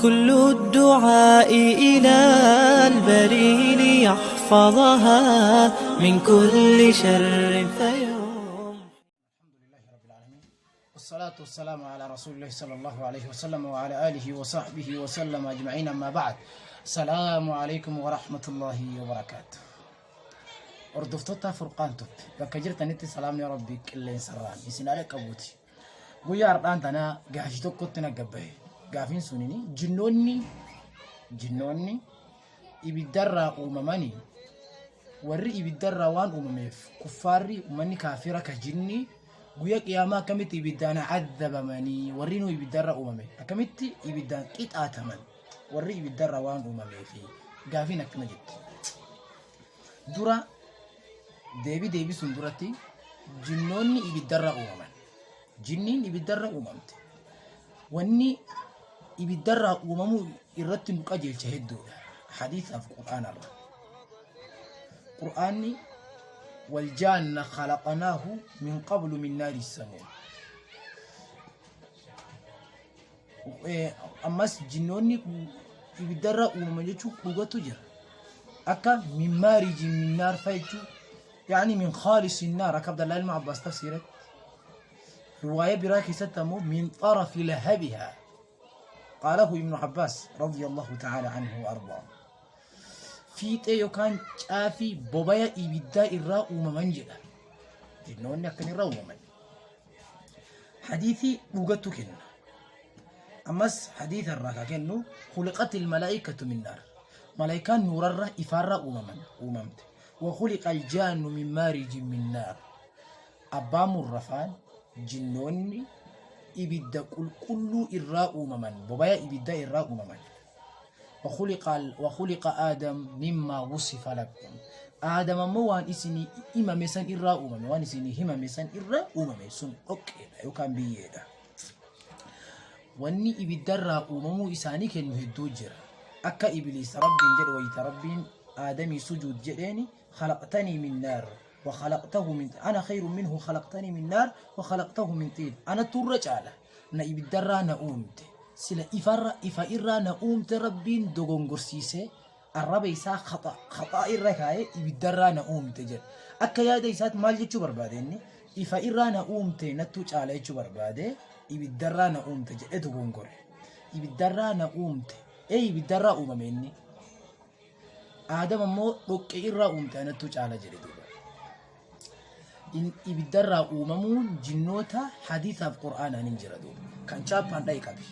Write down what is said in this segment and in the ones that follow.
كل الدعاء إلى البري ليحفظها من كل شر فيوم. الحمد لله رب العالمين، والصلاة والسلام على رسول الله صلى الله عليه وسلم وعلى آله وصحبه وسلم أجمعين، أما بعد، السلام عليكم ورحمة الله وبركاته. Hordoftoota Furqaan Tube, bakka jirtanitti salaamni Rabbii qilleensarraan isin haala qabuuti. Guyyaa har'aan tanaa gaafii tokkotti na gabbahe. Gaafiin sunini jinnoonni ibiddarraa uumamanii, warri ibiddarraa waan uumameef, kuffaarri, uummanni kaafira ka jinni, guyyaa qiyaamaa akkamitti ibiddaan addabamanii? Warri nu ibiddarra uumame akkamitti ibiddaan qixaataman, warri ibiddarra waan uumameefi? Gaafiin akkana jetti. Dura deebii deebisuun duratti, jinnoonni ibiddarra uumaman, jinniin ibiddarra uumamte, wanni ibiddarraa uumamuu irratti nu qajeelcha hedduudha, hadiisaaf qur'aanarra. Qur'aanni والجان خلقناه من قبل من نار السموم. Ammas jinnoonni ibiddarraa uumaman jechuun dhugatu jira. Akka من مارج من نار fa jechuun, يعني من خالص النار, akka Abdallaa ilma Abbaas tafsiiratti. Riwaaya biraa keessatti ammoo من طرف لهبها، قاله ابن عباس رضي الله تعالى عنه وأرضاه. Fiixee yookaan caafii bobaya ibiddaa irraa uumaman jedha. Jinnoonni akkan irraa uumaman. Hadiisii dhugatu kenna. Ammas hadiisa irraa ka kennu خلقت الملائكة من نار. Malaayikaan nuurarra, ifaarra uumaman, uumamte. وخلق الجان من مارج من نار. Abbaa murrafaan jinnoonni ibidda qulqulluu irraa uumaman, bobaya ibidda irraa uumaman. وخلق آدم مما وصف لكم. Aadam ammoo waan isinii himame san irraa uumame, waan isinii himame san irraa uumame, sun dhoqqeedha yookaan biyyeedha. Wanni ibiddarraa uumamuu isaanii kennu hedduu jira. Akka Ibliis Rabbiin jedhe wayita Rabbiin Aadamii sujuud jedheeni: خلقتني من نار وخلقته من، أنا خير منه، خلقتني من نار وخلقته من طين. Ana turra caala, na ibiddarraa na uumte, sila ifarra, ifa irraa na uumte. Rabbiin dogongorsiisee arraba isaa khaxaa irra kaa'ee ibiddarraa na uumte jedhe. Akka yaada isaatti maal jechuu barbaade inni? Ifa irraa na uumte, nattuu caala jechuu barbaade. Ibiddarraa na uumte jedhe, dogongore. Ibiddarraa na uumte, ee, ibiddarraa uumame inni. Aadam ammoo dhoqqee irraa uumte, anattuu caala jedhe duuba. Ibiddarraa uumamuun jinnoota hadiisaaf qur'aanaan hin jira duuba. Kan chaappaan dha'i qabi.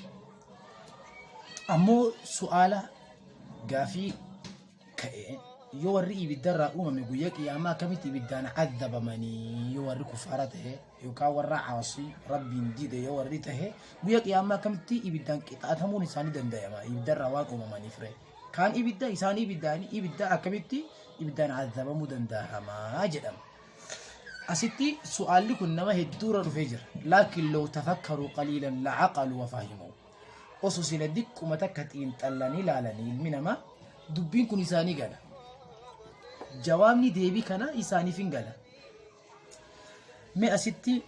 Ammoo su'aala gaafii ka'e, yoo warri ibiddarraa uumame guyyaa qiyaamaa akkamitti ibiddaan addabamanii? Yoo warri kufaara ta'e yookaan warra caasii Rabbiin dide yoo warri ta'e, guyyaa qiyaamaa akkamitti ibiddaan qixaatamuun isaanii danda'ama, ibiddarraa waan uumamaniif ree? Kaan ibidda, isaan ibiddaani, ibidda akkamitti ibiddaan addabamuu danda'amaa jedhama. Asitti su'aalli kun nama hedduurra dhufee jira. لكن لو تفكروا قليلا لعقلوا وفهموا. Osoo sila diqquma takka xiinxallanii ilaalanii, ilmi namaa dubbiin kun isaanii gala. Jawaabni deebii kana isaaniif hin gala. Mee asitti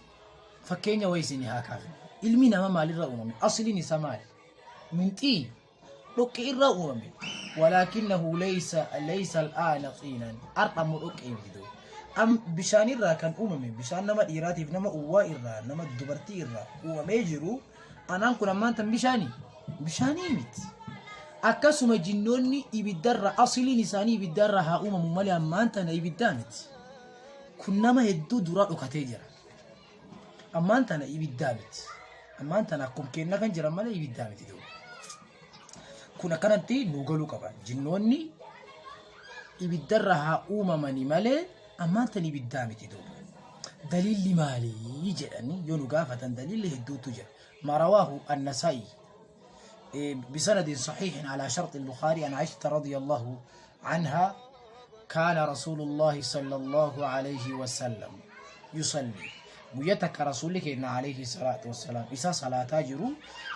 fakkeenya wayii isinii haa kaafnu. Ilmi namaa maalirraa uumame? Asliin isaa maali? من طين, dhoqqee irraa uumame. ولكنه ليس الآن طينا. Har'a immoo dhoqqee miti duuba. Am bishaan irraa kan uumame, bishaan nama dhiiraatiif nama uwwaa irraa, nama dubartii irraa uumamee jiru, anaan kun ammaan tan bishaanii? Bishaanii miti. Akkasuma jinnoonni ibiddarra, asliin isaanii ibiddarra haa uumamu malee, ammaan tana ibiddaa miti. Kun nama hedduu duraa dhokatee jira. Ammaan tana ibiddaa miti. Ammaan tana akkuma kennaa kan jiran malee ibiddaa miti duuba. Kun akkanatti nu galuu qaba. Jinnoonni ibiddarra haa uumamani malee, ammaan tana ibiddaa miti duuba. Daliilli maalii jedhanii yoo nu gaafatan, daliilli hedduutu jira. ما رواه النسائي بسند صحيح على شرط البخاري عن عائشة رضي الله عنها: كان رسول الله صلى الله عليه وسلم يصلي. Guyyaa رسولك إن عليه الصلاة والسلام إسا صلاة jiru،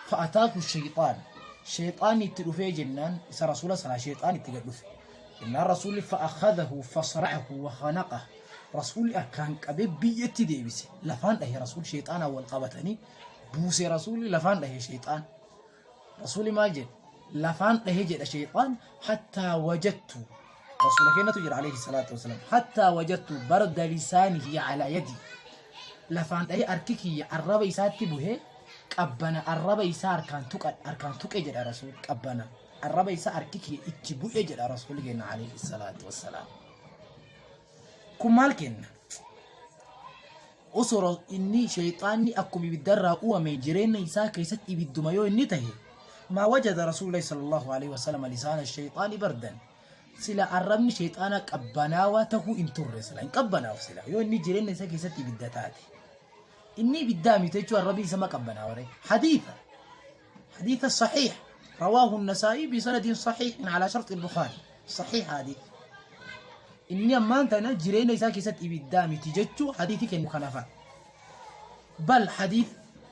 فأتاه الشيطان. شيطان itti dhufee jennaan, isa رسول صلاة شيطان itti dhufe jennaan, رسول فأخذه فصرعه وخنقه. رسول akkaan qabee biyyatti deebise, lafaan dhahe. رسول شيطانا wal qabatanii buuse. Rasuulli lafaan dhahe shayxaan. Rasuulli maal jedhe? Lafaan dhahe jedha sheexaan hattaa wajattu rasuula keenyatu jira alayhi salaatu wasalaam hattaa wajattu barda lisaanihi calaa yadi lafaan dhahe harki kiyya arraba isaatti buhee qabbana arraba isaa harkaan tuqa harkaan tuqe jedha rasuul qabbana arraba isaa harki kiyya itti bu'e jedha rasuulli keenya alayhi salaatu wasalaam. Kun maal kenna? Osoo inni shayxaanni akkuma ibiddarraa uumame jireenya isaa keessatti ibidduma yoo inni tahe maa wajada rasuulullahi sallallahu alaihi wasallam lisaana shayxaani bardan sila arrabni shayxaana qabbanaawaa tahuu hin turre sila hin qabbanaa'u sila yoo inni jireenya isaa keessatti ibidda taate inni ibiddaa miti jechuun arrabni isa ma qabbanaawa ree hadiisa hadiisa saxiix رواه النسائي بسند صحيح على شرط البخاري صحيح حديث inni ammaan tana jireenya isaa keessatti ibiddaa miti jechuu hadiisi kennu kana fa'a. Bal hadiis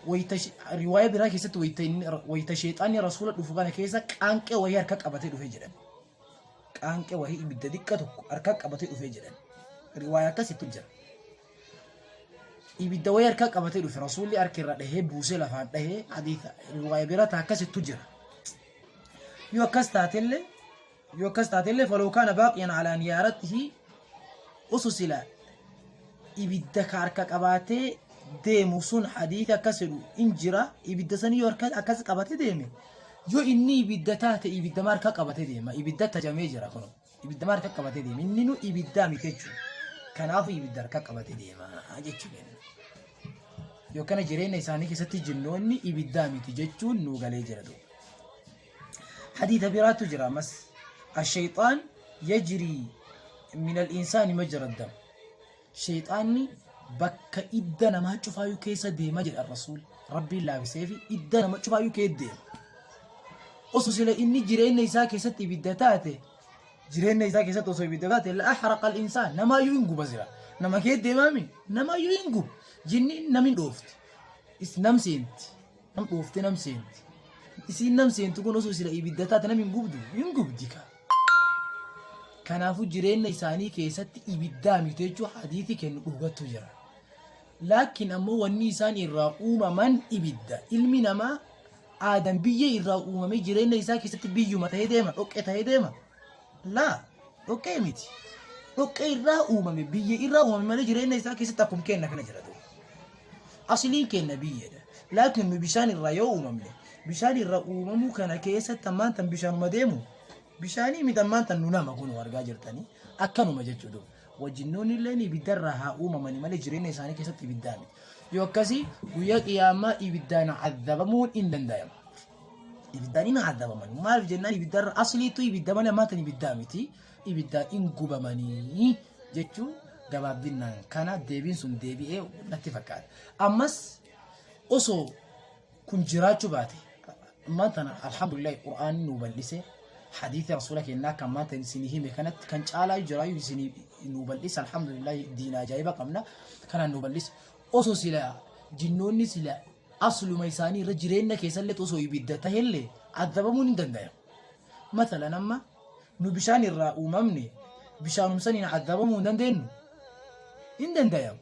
wayita riwaaya biraa keessatti wayita inni wayita sheexaanni rasuula dhufu kana keessa qaanqee wayii harka qabatee dhufe jedhan. Qaanqee wayii ibidda xiqqa tokko harka qabatee dhufe jedhan. Riwaaya akkasittu jira. Ibidda wayii harka qabatee dhufe rasuulli harka irra dhahee buusee lafaan dhahee hadiisa riwaaya biraa ta akkasittu jira. Yoo akkas taatellee Yoo akkas taatellee falaw kaana baaqiyan alaa niyaaratihi osoo sila ibidda ka harka qabaatee deemu sun hadiisa akkas jedhu in jira ibidda sanii yoo harka akkas qabate deeme yoo inni ibidda taate ibidda ma harka qabate deema ibidda tajamee jira kun ibidda ma harka qabate deema inni nu ibiddaa miti jechuudha kanaafuu ibidda harka qabate deema jechuudha. Yoo kana jireenya isaanii keessatti jinnoonni ibiddaa miti jechuun nu galee jira duuba. Hadiisa biraatu jira ammas. Ashayxaan yajrii min al-insaani majra dam. Shayxaanni bakka idda namaa cufaayyuu keessa deema jedha rasuul. Rabbiin laafisee fi idda nama cufaayyuu keessa deema. Osoo sila inni jireenya isaa keessatti ibidda taate jireenya isaa keessatti osoo ibidda taate la ahraqa al-insaan namaayyuu hin guba sila. Nama keessa deemaami namaayyuu hin gubu. Jinni nam hin dhoofti. Is nam seenti. Nam dhooftee nam seenti. Isiin nam seentu kun osoo sila ibidda taate nam hin gubdu hin gubdi ka. Kanaafuu jireenya isaanii keessatti ibiddaa miti jechuun hadiisi kennu dhugattu jira. Laakiin ammoo wanni isaan irraa uumaman ibidda. Ilmi namaa aadam biyya irraa uumamee jireenya isaa keessatti biyyuma ta'ee deema, dhoqqee ta'ee deema. Laa, dhoqqee miti. Dhoqqee irraa uumame, biyya irraa uumame malee jireenya isaa keessatti akkuma kenna kana jira. Asliin keenna biyyeedha. Laakiin nu bishaan irraa yoo uumamne, bishaan irraa uumamuu kana keessatti ammaan tan bishaanuma deemu, bishaanii miti ammaan tan nu nama kun argaa jirtanii akkanuma jechuudha. Wajjinnoonni illee ibidda irraa haa uumamanii malee jireenya isaanii keessatti ibiddaa miti. Yoo akkasii guyyaa qiyaamaa ibiddaan addabamuun hin danda'amu. Ibiddaan hin addabaman. Maaliif jennaan ibidda irra asliitu ibidda malee ammaan tan ibiddaa miti. Ibiddaan hin gubamanii jechuun gabaabbinnaan kana deebiin sun deebi'ee natti fakkaata. Ammas osoo kun jiraachuu baate ammaan tana alhamdulillah qur'aanni nu bal'ise hadiisi rasuula keenyaa kan ammaan tana isinii hime kanatti kan caalaa jiraayu isinii nu bal'ise alhamdulillah diina ajaa'iba qabna kanaan nu bal'ise osoo sila jinnoonni sila asluma isaanii irra jireenya keessallee osoo ibidda tahellee addabamuun hin danda'amu. Matalan amma nu bishaan irraa uumamne bishaanum saniin adabamuu hin dandeenyu hin dandayamu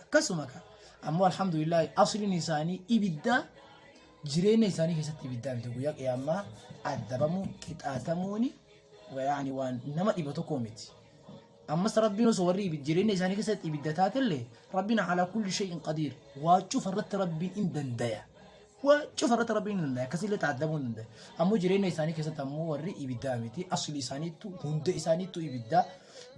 akkasuma ka ammoo alhamdulillah asliin isaanii ibiddaa jireenya isaanii keessatti ibiddaa miti guyyaa qiyaamaa adabamuu qixaatamuuni yaani waan nama dhiba tokko miti ammas rabbiin osoo warri jireenya isaanii keessatti ibidda taatellee rabbiin alaa kulli shay'in qadiir waa cufa irratti rabbiin hin dandaya Waa cufa irratti rabbiin hin danda'a. Akkasillee ta'addabuu hin danda'a. Ammoo jireenya isaanii keessatti ammoo warri ibiddaa miti. Asli isaaniittu hunda isaaniittu ibiddaa.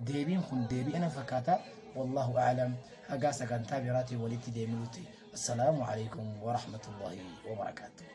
Deebiin kun deebii ana fakkaata. Wallahu a'lam. Hagaa sagantaa biraatiin walitti deebinutti. Assalaamu alaikum wa rahmatullahi wa barakaatuh.